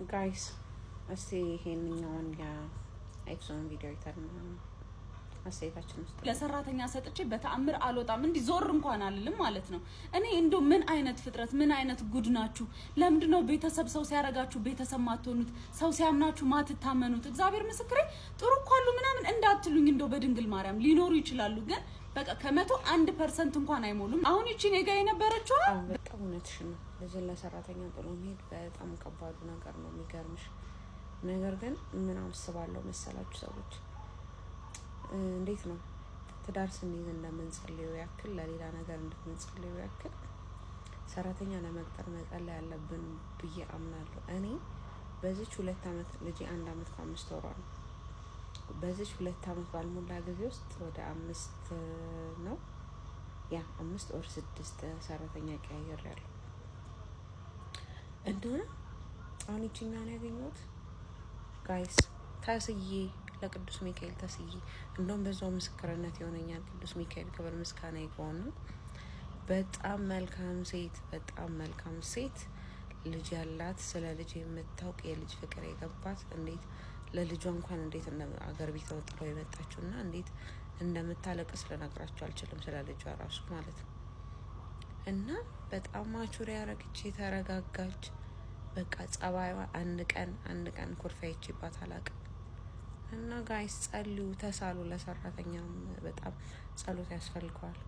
Guys፣ እስቲ ይሄንኛውን የኤፍሶን ቪዲዮ አይተን አስተያየታችን ውስጥ ለሰራተኛ ሰጥቼ በተአምር አልወጣም። እንዲህ ዞር እንኳን አልልም ማለት ነው። እኔ እንደው ምን አይነት ፍጥረት፣ ምን አይነት ጉድ ናችሁ? ለምንድን ነው ቤተሰብ ሰው ሲያረጋችሁ ቤተሰብ ማትሆኑት? ሰው ሲያምናችሁ ማትታመኑት? እግዚአብሔር ምስክሬ፣ ጥሩ እኮ አሉ ምናምን እንዳትሉኝ፣ እንደው በድንግል ማርያም ሊኖሩ ይችላሉ፣ ግን በቃ ከ101% እንኳን አይሞሉም። አሁን ይቺ እኔ ጋ የነበረችዋ በጣም እውነትሽ ነው። ልጅን ለሰራተኛ ጥሎ መሄድ በጣም ከባዱ ነገር ነው። የሚገርምሽ ነገር ግን ምን አስባለሁ መሰላችሁ ሰዎች፣ እንዴት ነው ትዳር ስንይዝ እንደምንጸልየው ያክል፣ ለሌላ ነገር እንደምንጸልየው ያክል ሰራተኛ ለመቅጠር መጸለይ ያለብን ብዬ አምናለሁ። እኔ በዚች 2 አመት፣ ልጄ 1 አመት ከ5 ወሯ ነው። በዚች 2 አመት ባልሞላ ጊዜ ውስጥ ወደ አምስት ነው፣ yeah፣ አምስት or ስድስት ሰራተኛ ቀያይሬያለሁ። እና አሁን ይችኛውን ያገኘሁት guys፣ ተስዬ ለቅዱስ ሚካኤል ተስዬ፣ እንደውም በዛው ምስክርነት ይሆነኛል። ቅዱስ ሚካኤል ክብር ምስጋና ይግባውና በጣም መልካም ሴት፣ በጣም መልካም ሴት፣ ልጅ ያላት፣ ስለ ልጅ የምታውቅ፣ የልጅ ፍቅር የገባት፣ እንዴት ለልጇ እንኳን እንዴት አገር ቤት ነው ጥለው የመጣችው እና እንዴት እንደምታለቅስ ልነግራችሁ አልችልም። ስለ ልጇ ራሱ ማለት ነው። እና በጣም mature ያረገች፣ የተረጋጋች፣ በቃ ጸባይዋ አንድ ቀን አንድ ቀን ኩርፊያ አይቼባት አላውቅም። እና guys፣ ጸልዩ፣ ተሳሉ። ለሰራተኛም በጣም ጸሎት ያስፈልገዋል።